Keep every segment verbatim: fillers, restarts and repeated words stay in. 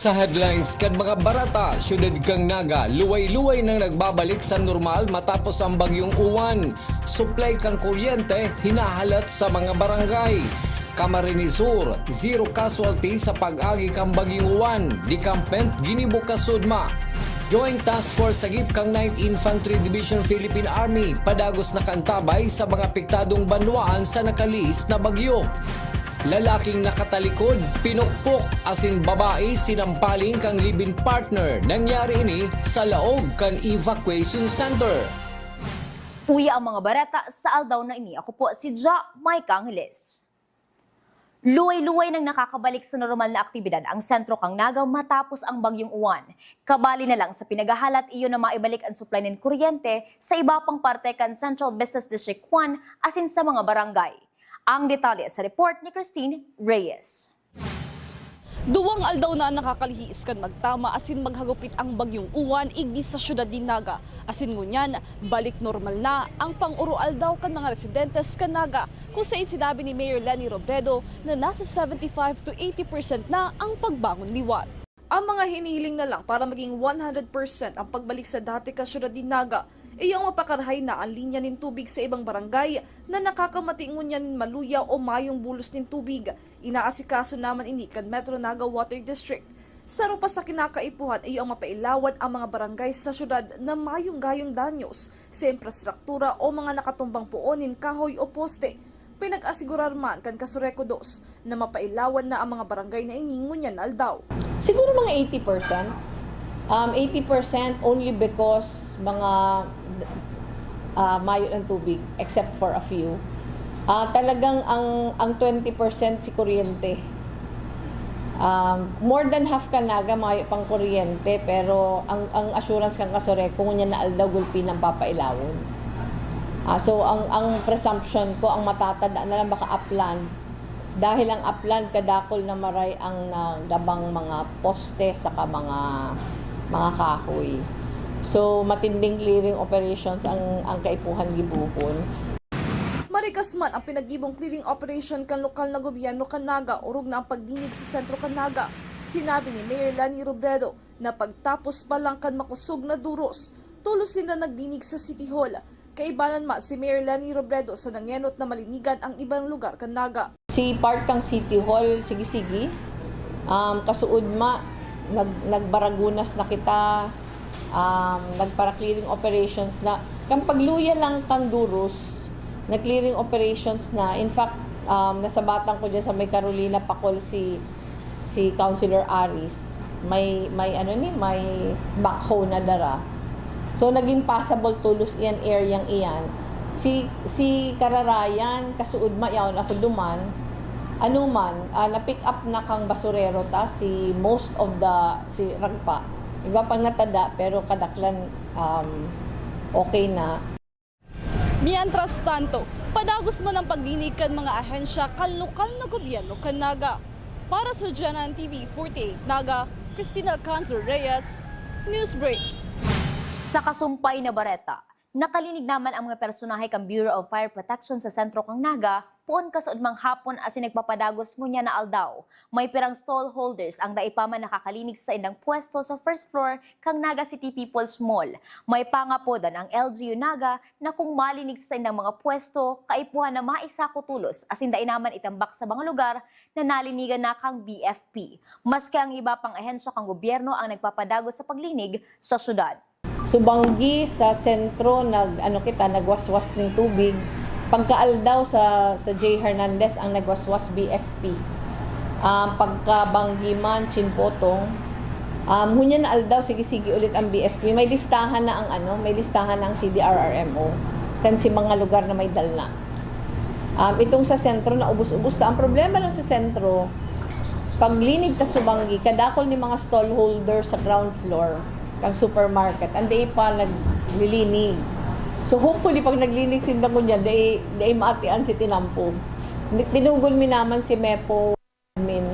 Sa headlines kan mga bareta, siyudad kan Naga, luway-luway nang nagbabalik sa normal matapos ang Bagyong Uwan. Supply kan kuryente hinahalat sa mga barangay. Camarines Sur, zero casualty sa pag-agi kan Bagyong Uwan, dikampent ginibo kasudma. Joint Task Force sagip kan Ninth Infantry Division Philippine Army padagos na kan tabay sa mga apektadong banwaan sa nakalihis na bagyo. Lalaking nakatalikod, pinukpok, asin babae sinampaling kan live-in partner. Nangyari ini sa laog kan evacuation center. Uya ang mga bareta sa aldaw na ini. Ako po si Ja Micah Angeles. Luway-luway nang nakakabalik sa normal na aktibidad ang sentro kan Naga matapos ang Bagyong Uwan. Kabali na lang sa pinaghahalat iyo na maibalik ang supply nin kuryente sa iba pang parte kan Central Business District one asin sa mga barangay. Ang detalye sa report ni Christine Reyes. Duwang aldaw na an nakakalihis kan magtama asin maghagupit ang Bagyong Uwan igdi sa syudad nin Naga. Asin ngunyan, balik normal na ang pang-oro-aldaw kan mga residentes kan Naga, kung sain sinabi ni Mayor Leni Robredo na nasa seventy five to eighty percent na ang pagbangon liwat. Ang mga hinihiling na lang para maging one hundred percent ang pagbalik sa dati kan syudad nin Naga, iyo ang mapakarahay na an linya nin tubig sa ibang barangay na nakakamati ngunyan nin maluya o mayong bulos nin tubig. Inaasikaso naman ini kan Metro Naga Water District. Saro pa sa kinakaipuhan, iyo ang mapailawan ang mga barangay sa syudad na mayong gayong danyos sa infrastruktura o mga nakatumbang poon nin kahoy o poste. Pinag-asigurar man kan Casureco dos na mapailawan na ang mga barangay na ini ngunyan na aldaw. Siguro mga eighty percent. Um, eighty percent only because mga ah, mayo ng tubig, except for a few. Ah, talagang ang, ang twenty percent si kuryente. Um, more than half kan Naga mayo pang kuryente, pero ang, ang assurance kan Casureco, ngunyan na aldaw gulpi nang papailawon. Ah, so, ang, ang presumption ko, ang matatada na lang baka Aplan. Dahil ang Aplan, kadakol na maray ang nagabang mga poste saka mga, mga kahoy. So, matinding clearing operations ang, ang kaipuhan gibohon. Marikas man ang pinaggibong clearing operation kan lokal na gobyerno kan Naga, orog na ang pagdinig sa sentro kan Naga. Sinabi ni Mayor Leni Robredo na pagtapos pa lang kan makosog na duros, tolos sinda nagdinig sa City Hall. Kaibanan man si Mayor Leni Robredo sa nangenot na malinigan ang ibang lugar kan Naga. Si part kang City Hall, sige-sige. Um, kasuod ma, nag, nagbaragunas na kita, um, nagpara-clearing operations na. Kan pagluya lang kang duros, nag-clearing operations na. In fact, um, nasabatan ko dyan sa may Carolina Pakol si si Councilor Aris, may, may ano ni, may backhoe na dara. So, naging passable tolos iyan, area yang iyan. Si, si Kararayan, kasuod ma, yaon ako duman, ano man, ah, na-pick up na kang basurero ta, si most of the, si Ragpa. Iba pang natada, pero kadaklan, um, okay na. Mientras tanto, padagos man ang pagdinig kan mga ahensya kan lokal na gobyerno kan Naga. Para sa G N N T V forty-eight Naga, Christine Alcanzar Reyes, Newsbreak. Sa kasumpay na bareta, nakalinig naman ang mga personahe kan Bureau of Fire Protection sa sentro kan Naga, poon kasuodmang hapon asin nagpapadagos ngunyan na aldaw. May pirang stall holders ang dai pa man nakakalinig sa saindang pwesto sa first floor kan Naga City People's Mall. May pangapodan ang L G U Naga na kung malinig sa saindang mga pwesto, kaipuhan na maisako tolos asin dai naman itambak sa mga lugar na nalinigan na kan B F P. Maski ang iba pang ahensya kan gobyerno ang nagpapadagos sa paglinig sa syudad. Subanggi sa sentro, nag, ano kita, nagwaswas ning tubig. Pagkaaldaw sa, sa J Hernandez ang nagwaswas, B F P. Um, pagkabanggi man, Chinpotong. Um, ngunyan na aldaw, sige-sige ulit ang B F P. May listahan na ang, ano, may listahan na ang C D R R M O. Kan si mga lugar na may dalna. Um, itong sa sentro, naubos-ubos na. Ang problema lang sa sentro, paglinig ta subanggi, kadakol ni mga stallholder sa ground floor kan supermarket, ang dai pa naglilinig. So, hopefully, pag naglinig sinda ngunyan, dai, dai maatian si tinampo. Tinugon mi naman si Mepo admin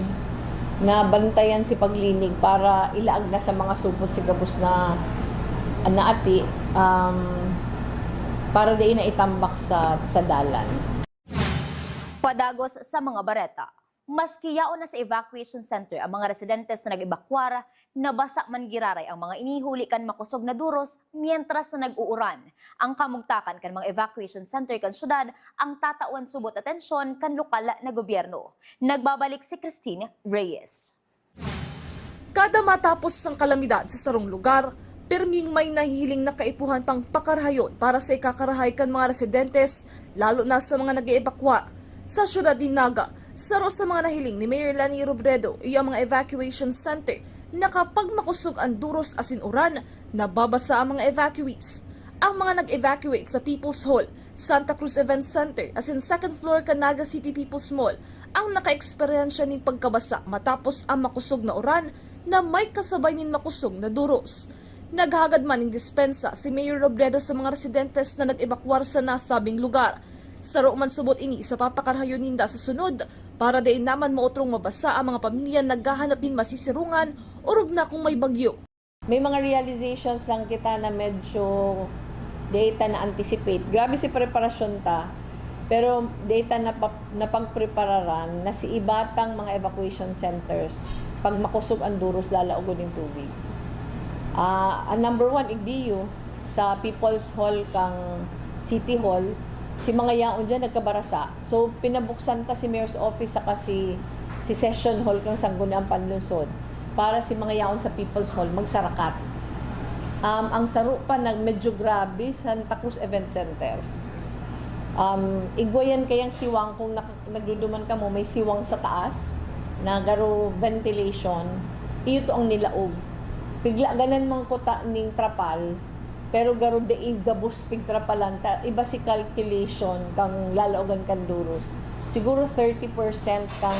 na bantayan si paglinig para ilaag na sa mga supot si gabos na naati, um, para dai na itambak sa, sa dalan. Padagos sa mga bareta. Maski yaon na sa evacuation center ang mga residentes na nag-ebakwar, nabasa man giraray ang mga ini huli kan makosog na duros mientras na nag-uuran. Ang kamugtakan kan mga evacuation center kan syudad ang tatawan subot atensyon kan lokal na gobyerno. Nagbabalik si Christine Reyes. Kada matapos ang kalamidad sa sarong lugar, pirming may nahihiling na kaipuhan pang pakarahayon para sa ikakarahay kan mga residentes, lalo na sa mga nag-eebakwar. Sa siyudad nin Naga, saro sa mga nahiling ni Mayor Leni Robredo, iyo ang mga evacuation center na kapag makosog ang duros asin uran, nababasa ang mga evacuees. Ang mga nag-evacuate sa People's Hall, Santa Cruz Event Center asin second floor kan Naga City People's Mall ang nakaeksperyensya nin pagkabasa matapos ang makosog na uran na may kasabay nin makosog na duros. Naghagad man nin dispensa si Mayor Robredo sa mga residentes na nag-ebakwar sa nasabing lugar. Saro man subot ini sa papakarahayon ninda sa sunod, para dai naman maotrong mabasa ang mga pamilya naghahanap nin masisirungan orog na kung may bagyo. May mga realizations lang kita na medyo dai ta na-anticipate. Grabe si preparasyon ta, pero dai ta napa-, napagprepararan na si iba tang mga evacuation centers, pag makosog ang duros, lalaogon nin tubig. Ah, ang number one, igdiyo, sa People's Hall kang City Hall, si mga yaon diyan nagkabarasa. So, pinabuksan ta si Mayor's Office saka si, si Session Hall kang Sangguniang Panlungsod para si mga yaon sa People's Hall magsarakat. Um, ang saro pa na medyo grabe, Santa Cruz Event Center. Um, igwa yan kayang siwang kung nak-, nagduduman kamo, may siwang sa taas na garo ventilation, iyo to ang nilaog. Piglaganan man kuta ning trapal, pero garo dai gabos pigtrapalan ta, iba si calculation kang lalaogan kan duros. Siguro thirty percent kang,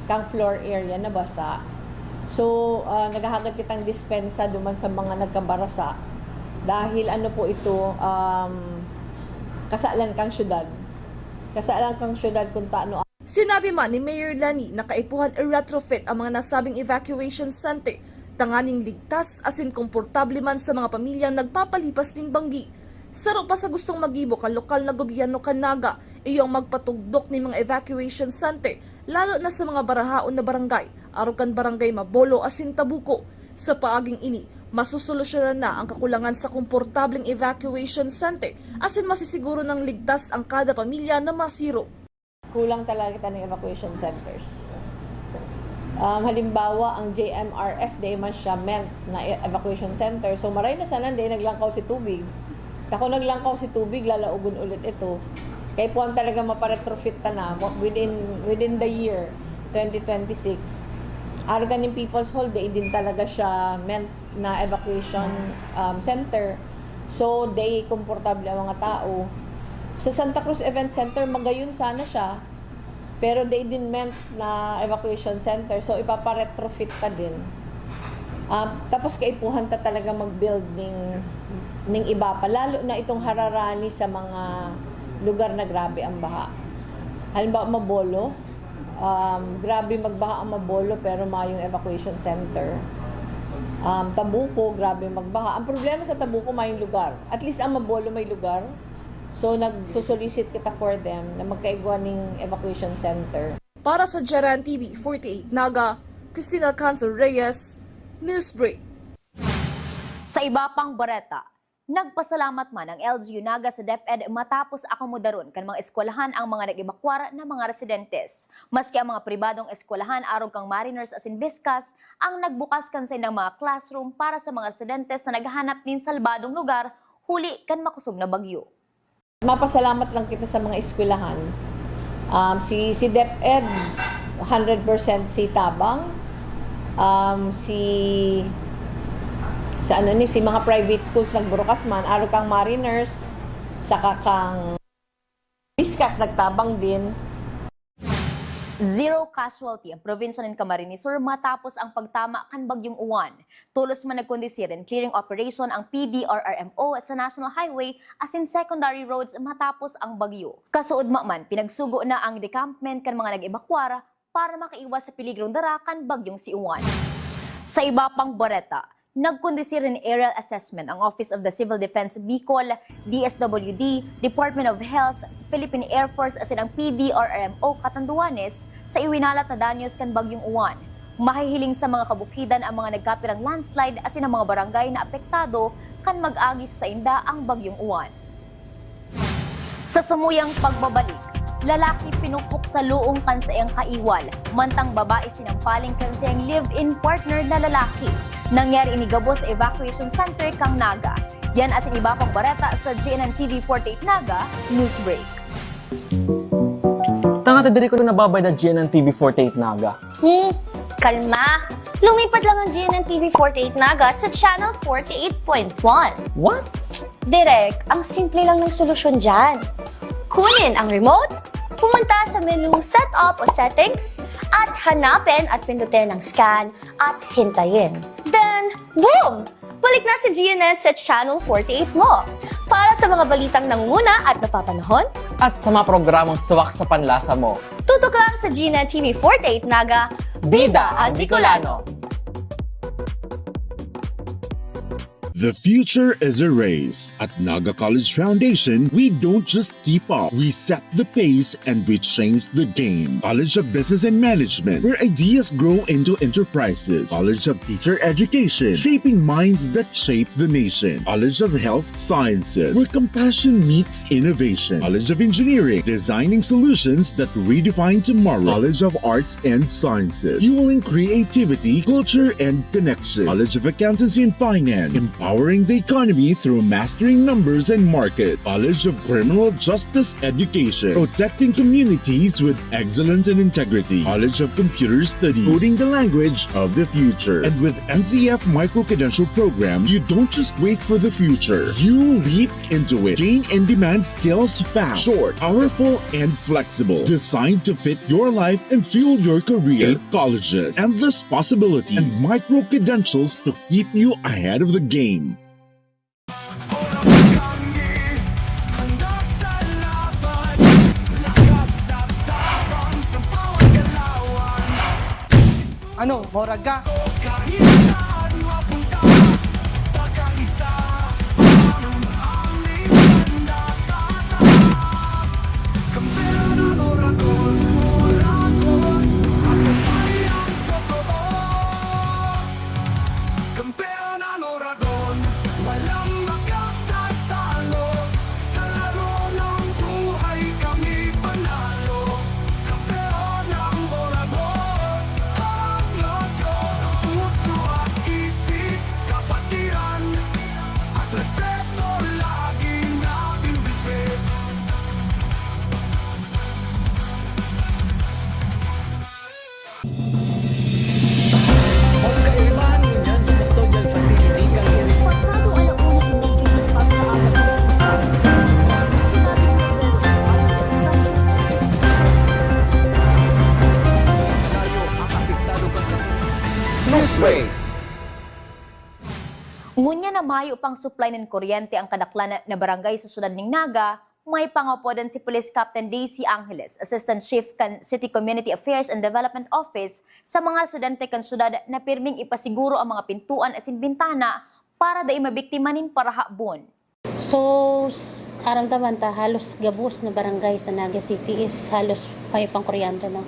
kang floor area nabasa. So, ah, naghahagad kitang dispensa duman sa mga nagkabarasa. Dahil ano po ito, um, kasalan kang syudad. Kasalan kang syudad kung taano. Sinabi man ni Mayor Leni na kaipuhan i-retrofit ang mga nasabing evacuation center tanganing ligtas asin komportable man sa mga pamilyang nagpapalipas nin banggi. Saro pa sa gustong magibo kan lokal na gobyerno kan Naga, iyo ang magpatugdok nin mga evacuation center, lalo na sa mga barahaon na barangay, arog kan Barangay Mabolo asin Tabuco. Sa paaging ini, masosolusyonan na ang kakulangan sa komportableng evacuation center asin masisiguro nang ligtas ang kada pamilya na masiro. Kulang talaga kita ng evacuation centers. Um, halimbawa, ang J M R F, dai man siya meant na e-, evacuation center. So, maray na sana, dai naglangkaw si tubig. Ta kun naglangkaw si tubig, lalaogon ulit ito. Kaipuhan talaga maparetrofit ta na mo-, within, within the year twenty twenty-six. Arog kan People's Hall, dai din talaga siya meant na evacuation, um, center. So, dai komportable ang mga tao. Sa Santa Cruz Event Center, magayon sana siya, pero dai din meant na evacuation center. So, ipaparetrofit ta din. Um, tapos kaipuhan ta talaga mag-build ning, ning iba pa, lalo na itong hararani sa mga lugar na grabe ang baha. Halimbawa, Mabolo, um, grabe magbaha ang Mabolo, pero mayong evacuation center. Um, Tabuco, grabe magbaha. Ang problema sa Tabuco, mayong lugar. At least ang Mabolo may lugar. So, nagsusolicit kita for them na magkaigwa ning evacuation center. Para sa Jaran T V forty-eight Naga, Christina Cancer Reyes, Newsbreak. Sa iba pang bareta, nagpasalamat man ang L G U Naga sa DepEd matapos akomodaron kan mga eskwelahan ang mga nag-ebakwar na mga residentes. Maski ang mga pribadong eskwelahan arog kang Mariners asin Biscas ang nagbukas kan saindang mga classroom para sa mga residentes na naghanap nin salbadong lugar huli kan makosog na bagyo. Mapasalamat lang kita sa mga eskwelahan. Um, si, si DepEd, hundred percent si tabang. Um, si, sa ano ni, si mga private schools nagburukas man, arog kang Mariners, saka kang Biscas nagtabang din. Zero casualty ang probinsya nin Camarines Sur matapos ang pagtama kan Bagyong Uwan. Tolos man nagkondusir nin clearing operation ang P D R R M O sa National Highway asin secondary roads matapos ang bagyo. Kasuodma man, pinagsugo na ang decampment kan mga nag-ebakwar para makaiwas sa peligrong dara kan bagyong si Uwan. Sa iba pang bareta, Nagkondusir nin aerial assessment ang Office of the Civil Defense Bicol, D S W D, Department of Health, Philippine Air Force asin ang P D R R M O Catanduanes sa iwinalat na danyos kan Bagyong Uwan. Mahihiling sa mga kabukidan ang mga nagkapirang landslide asin ang mga barangay na apektado kan mag-agi sa sainda ang Bagyong Uwan. Sa samuyang pagbabalik, lalaki pinukpok sa luong kan saiyang kaiwal, mantang babae sinampaling kan saiyang live-in partner na lalaki. Nangyari ini gabos sa evacuation center kan Naga. Yan asin iba pang bareta sa G N N T V forty-eight Naga News Break. Tanga ta diri ko nababay na G N N T V forty-eight Naga. Hmm, kalma. Lumipat lang ang G N N T V forty-eight Naga sa Channel forty-eight point one. What? Direk, ang simple lang ng solusyon dyan. Kunin ang remote, pumunta sa menu Setup o Settings, at hanapin at pindutin ang Scan at hintayin. Then, boom! Balik na si G N N sa Channel forty-eight mo. Para sa mga balitang nangunguna at napapanahon, At sa mga programang swak sa panlasa mo. Tutok lang sa G N N T V forty-eight Naga, Bida ang Bicolano! The future is a race. At Naga College Foundation, we don't just keep up. We set the pace and we change the game. College of Business and Management, where ideas grow into enterprises. College of Teacher Education, shaping minds that shape the nation. College of Health Sciences, where compassion meets innovation. College of Engineering, designing solutions that redefine tomorrow. College of Arts and Sciences, fueling creativity, culture, and connection. College of Accountancy and Finance, empowering the economy through mastering numbers and market. College of Criminal Justice Education, protecting communities with excellence and integrity. College of Computer Studies, coding the language of the future. And with N C F micro-credential programs, you don't just wait for the future. You leap into it. Gain in-demand skills fast, short, powerful, and flexible. Designed to fit your life and fuel your career. Eight colleges, endless possibilities, and micro-credentials to keep you ahead of the game. Ano, morag ka? Ngunyan na mayo pang supply nin kuryente ang kadaklan na barangay sa syudad nin Naga, may pangapodan si Police Captain Daisy Angeles, Assistant Chief kan City Community Affairs and Development Office, sa mga residente kan syudad na pirming ipasiguro ang mga pintuan asin bintana para dai mabiktima nin parahabon. So, aramdaman ta, halos gabos na barangay sa Naga City is halos may pangkuryente, no?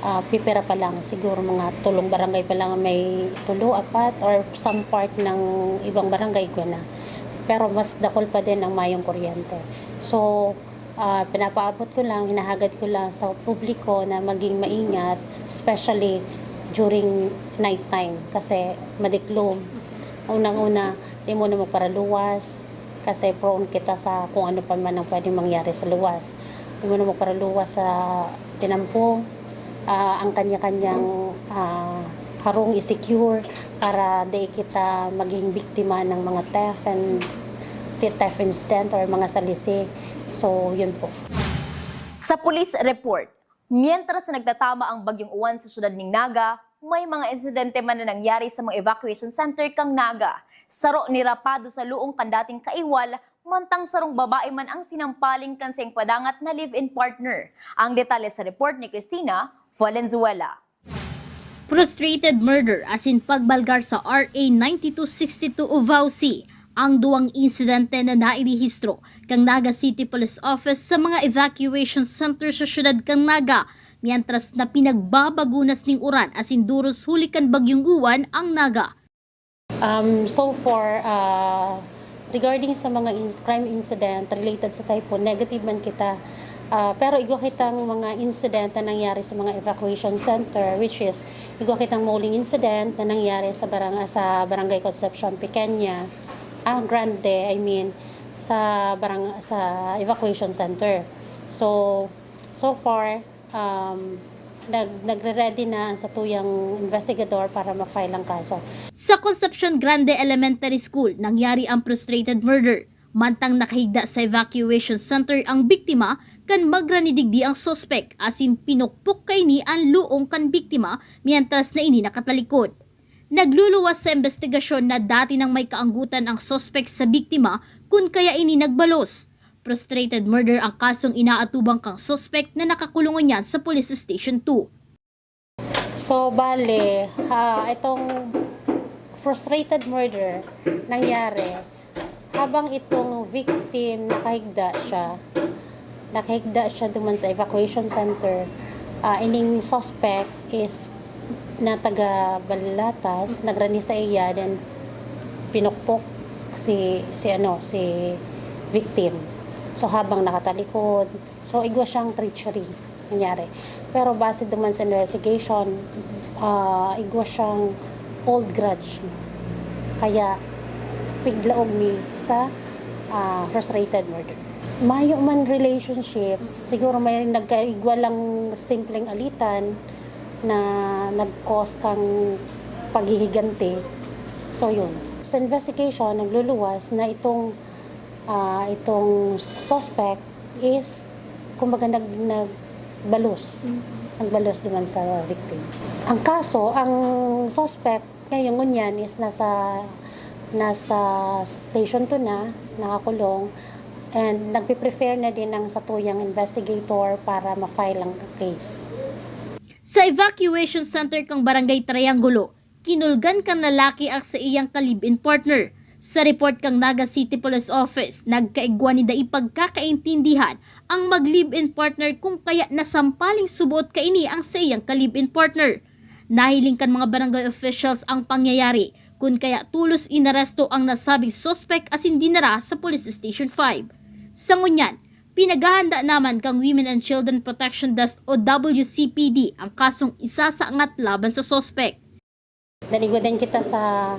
Uh, pipira pa lang, siguro mga tulong barangay pa lang may tulo, apat, or some part ng ibang barangay ko na. Pero mas dakol pa din ang mayong kuryente. So, uh, pinapaabot ko lang, hinahagad ko lang sa publiko na maging maingat, especially during night time kasi madiklom. Unang-una, di mo na magparaluwas kasi prone kita sa kung ano pa man ang pwedeng mangyari sa luwas. Di mo na magparaluwas sa tinampo, uh, ang kanya-kanyang uh, harong i-secure para di kita maging biktima ng mga theft and theft incident or mga salisi. So, yun po. Sa police report, mientras na nagtatama ang Bagyong Uwan sa syudad ning Naga, may mga insidente man na nangyari sa mga evacuation center kan Naga. Saro nirapado sa luong kan dating kaiwal, mantang sarong babae man ang sinampaling kan saiyang padangat na live-in partner. Ang detalye sa report ni Christina Valenzuela. Frustrated murder asin pagbalgar sa R A ninety-two sixty-two o VAWC ang duwang insidente na nairehistro kan Naga City Police Office sa mga evacuation center sa siyudad kan Naga, mientras na pinagbabagunas nin uran asin duros huli kan Bagyong Uwan ang Naga. Um, so far, ah, regarding sa mga ins-, crime incident related sa typhoon, negative man kita. Ah, pero igwa kitang mga incident na nangyari sa mga evacuation center, which is, igwa kitang mauling incident na nangyari sa barang-, sa Barangay Concepcion Pequeña, ah, Grande, I mean, sa barang-, sa evacuation center. So, so far, um, nag-, nagre-ready na ang satuyang investigador para ma-file ang kaso. Sa Concepcion Grande Elementary School, nangyari ang frustrated murder. Mantang nakahigda sa evacuation center ang biktima, kan magra ni digdi ang suspek, asin pinukpok kaini ang luong kan biktima, mientras na ini nakatalikod. Nagluluwas sa imbestigasyon na dati nang may kaanggutan ang suspek sa biktima, kun kaya ini nagbalos. Frustrated murder ang kasong inaatubang kang suspek na nakakulong ngunyan sa Police Station two. So, bale, ah, itong frustrated murder nangyari habang itong victim nakahigda siya. Nakahigda siya duman sa evacuation center. Ah, ining suspect is na taga Balatas, nagra ni sa iya, then pinukpok si, si ano, si victim. So, habang nakatalikod, so, igwa siyang treachery nangyari. Pero base duman sa investigation, ah, igwa siyang old grudge. Kaya, piglaog mi sa, ah, frustrated murder. Mayo man relationship, siguro may nagkaigwa lang simpleng alitan na nag-cause kang paghihiganti. So, yun. Sa investigation, nagluluwas na itong, ah, itong suspect is, kumbaga, nag-, nagbalos. Mm. Nagbalos duman sa victim. Ang kaso, ang suspect ngayon ngunyan is nasa, nasa Station two na, nakakulong, and nagpe-prepare na din ang satuyang investigator para ma-file ang case. Sa evacuation center kan Barangay Triangulo, kinulgan kan lalaki ang saiyang ka-live-in partner. Sa report kan Naga City Police Office, nagkaigwa nin dai pagkakaintindihan ang mag-live-in partner, kun kaya nasampaling suboot kaini ang saiyang ka-live-in partner. Nahiling kan mga barangay officials ang pangyayari, kun kaya tolos inaresto ang nasabing suspek asin dinara sa Police Station five. Sa ngunyan, pinaghahanda naman kan Women and Children Protection Desk o W C P D ang kasong isasaangat laban sa suspek. Naligwa din kita sa,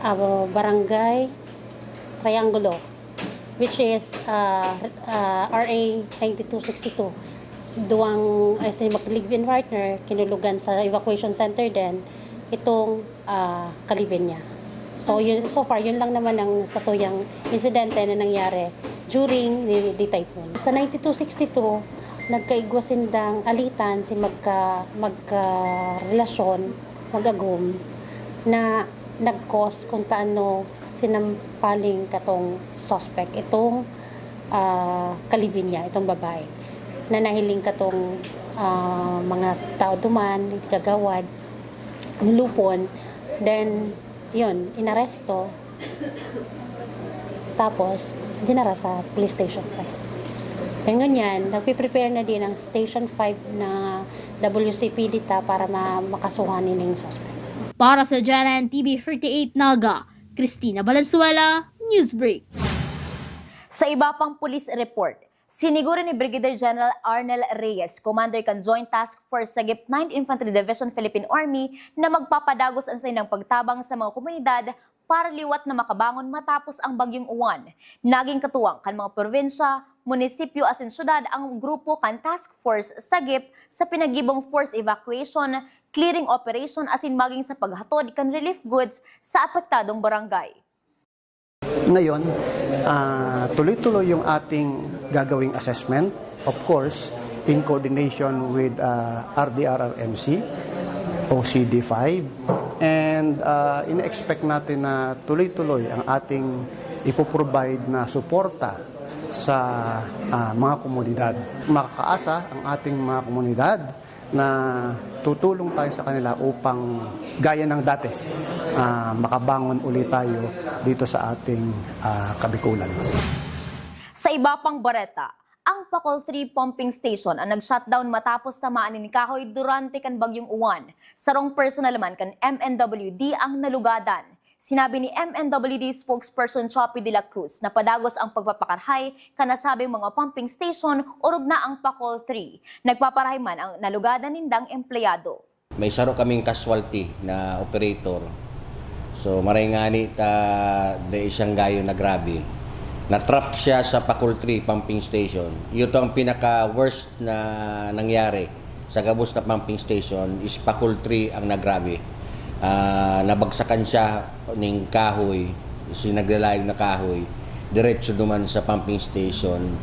ah, Barangay Triangulo, which is, ah, ah, R A ninety-two sixty-two. Duwang, eh, si mag-live-in partner, kinulugan sa evacuation center din itong, ah, ka-live-in niya. So, yun, so far, yun lang naman ang satuyang insidente na nangyari during the, the typhoon. Sa ninety-two sixty-two, nagkaigwa sindang alitan si magka-, magkarelasyon, mag-agom, na nag-cause kung taano sinampaling katong suspect itong, ah, ka-live-in niya, itong babae, na nahiling katong, ah, mga tao duman, kagawad, nilupon, then, yun, inaresto. Tapos, dinara sa police station five. Then, ngunyan, nagpe-prepare na din ang station five na W C P D ta para ma-, makasuhan ining suspect. Para sa Janan T V thirty-eight Naga, Christina Valenzuela, Newsbreak. Sa iba pang police report, siniguro ni Brigadier General Arnel Reyes, commander kan Joint Task Force Sagip, Ninth Infantry Division, Philippine Army, na magpapadagos an saindang pagtabang sa mga komunidad para liwat na makabangon matapos ang Bagyong Uwan. Naging katuwang kan mga probinsya, munisipyo asin syudad ang grupo kan Task Force Sagip sa pinagibong force evacuation, clearing operation asin maging sa paghatod kan relief goods sa apektadong barangay. Ngayon, ah, tuloy-tuloy yung ating gagawing assessment, of course, in coordination with, ah, R D R R M C, O C D five, and, ah, ina-expect natin na tuloy-tuloy ang ating ipo-provide na suporta sa, ah, mga komunidad. Makakaasa ang ating mga komunidad na tutulong tayo sa kanila upang gaya ng dati, ah, makabangon uli tayo dito sa ating, ah, Kabikulan. Sa iba pang bareta, ang Pacol three Pumping Station ang nag-shutdown matapos tamaan nin kahoy durante kan Bagyong Uwan. Sarong personnel man kan M N W D ang nalugadan. Sinabi ni M N W D spokesperson Choppy de la Cruz na padagos ang pagpapakarahay kan nasabing mga pumping station orog na ang Pacol three. Nagpaparahay man ang nalugadan nindang empleyado. May saro kaming casualty na operator. So, maray ngani ta dai siyang gayo na grabe. Na-trap siya sa Pacol three pumping station. Iyo to ang pinaka-worst na nangyari sa gabos na pumping station is Pacol three ang nagrabe. Ah, nabagsakan siya ning kahoy, si naglalayog na kahoy, diretso duman sa pumping station.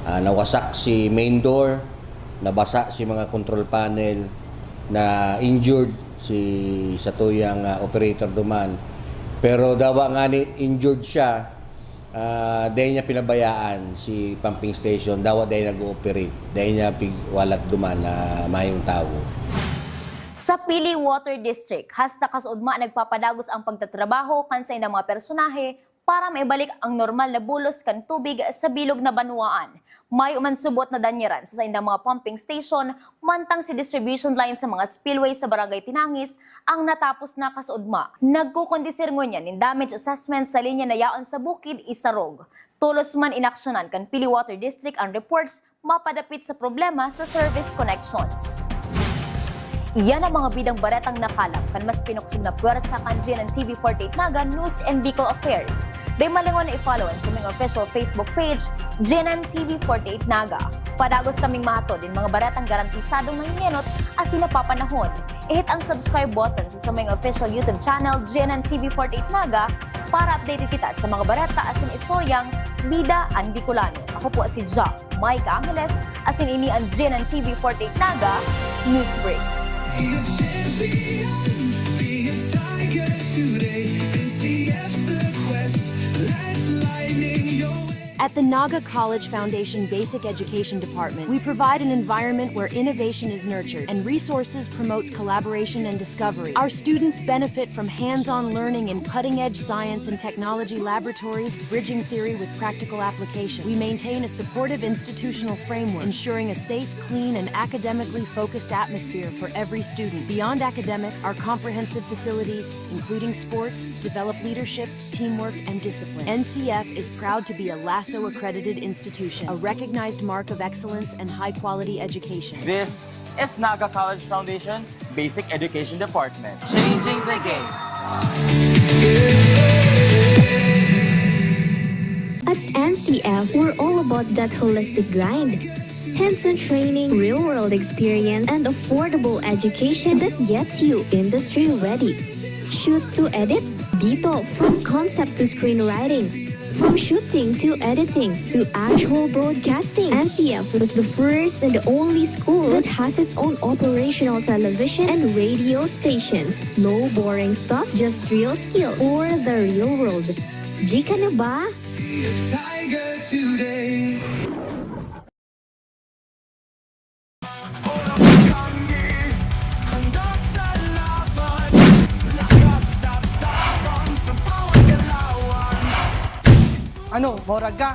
Ah, nawasak si main door, nabasa si mga control panel, na injured si satuyang ah, operator duman. Pero dawa ngani injured siya, ah, dai niya pinabayaan si pumping station, dawa dai nag-ooperate, dai niya pigwalat duman na mayong tawo. Sa Pili Water District, hasta kasuodma nagpapadagos ang pagtatrabaho kan saindang mga personahe para maibalik ang normal na bulos kan tubig sa bilog na banwaan. Mayo man subot na danyeran sa saindang mga pumping station, mantang si distribution line sa mga spillway sa Barangay Tinangis ang natapos na kasuodma. Nagkukondisir ngunyan nin damage assessment sa linya na yaon sa bukid isarog. Tolos man inaksyonan kan Pili Water District ang reports mapadapit sa problema sa service connections. Iyan ang mga bidang baretang nakalap kan mas pinuksog na pwersa kan G N N T V forty-eight Naga News and Bicol Affairs. Dai malingaw na i-follow an samong official Facebook page, G N N T V forty-eight Naga. Padagos kaming mahatod nin mga baretang garantisadong nangingenot asin napapanahon. I-hit ang subscribe button sa samong official YouTube channel, G N N T V forty-eight Naga, para updated kita sa mga bareta asin istoryang bida an Bicolano. Ako po si Ja Micah Angeles, asin ini an G N N T V forty-eight Naga News Break. Be a champion, be a tiger today. N C F's the quest, let's lightning your way. At the Naga College Foundation Basic Education Department, we provide an environment where innovation is nurtured and resources promotes collaboration and discovery. Our students benefit from hands-on learning in cutting-edge science and technology laboratories, bridging theory with practical application. We maintain a supportive institutional framework, ensuring a safe, clean, and academically focused atmosphere for every student. Beyond academics, our comprehensive facilities, including sports, develop leadership, teamwork, and discipline. N C F is proud to be a LASO accredited institution, a recognized mark of excellence and high quality education. This is Naga College Foundation Basic Education Department. Changing the game. At N C F, we're all about that holistic grind. Hands-on training, real-world experience, and affordable education that gets you industry-ready. Shoot to edit? Dito, from concept to screenwriting, from shooting to editing to actual broadcasting, N C F was the first and the only school that has its own operational television and radio stations. No boring stuff, just real skills for the real world. G ka na ba? Be a tiger today. Ano, morag ka?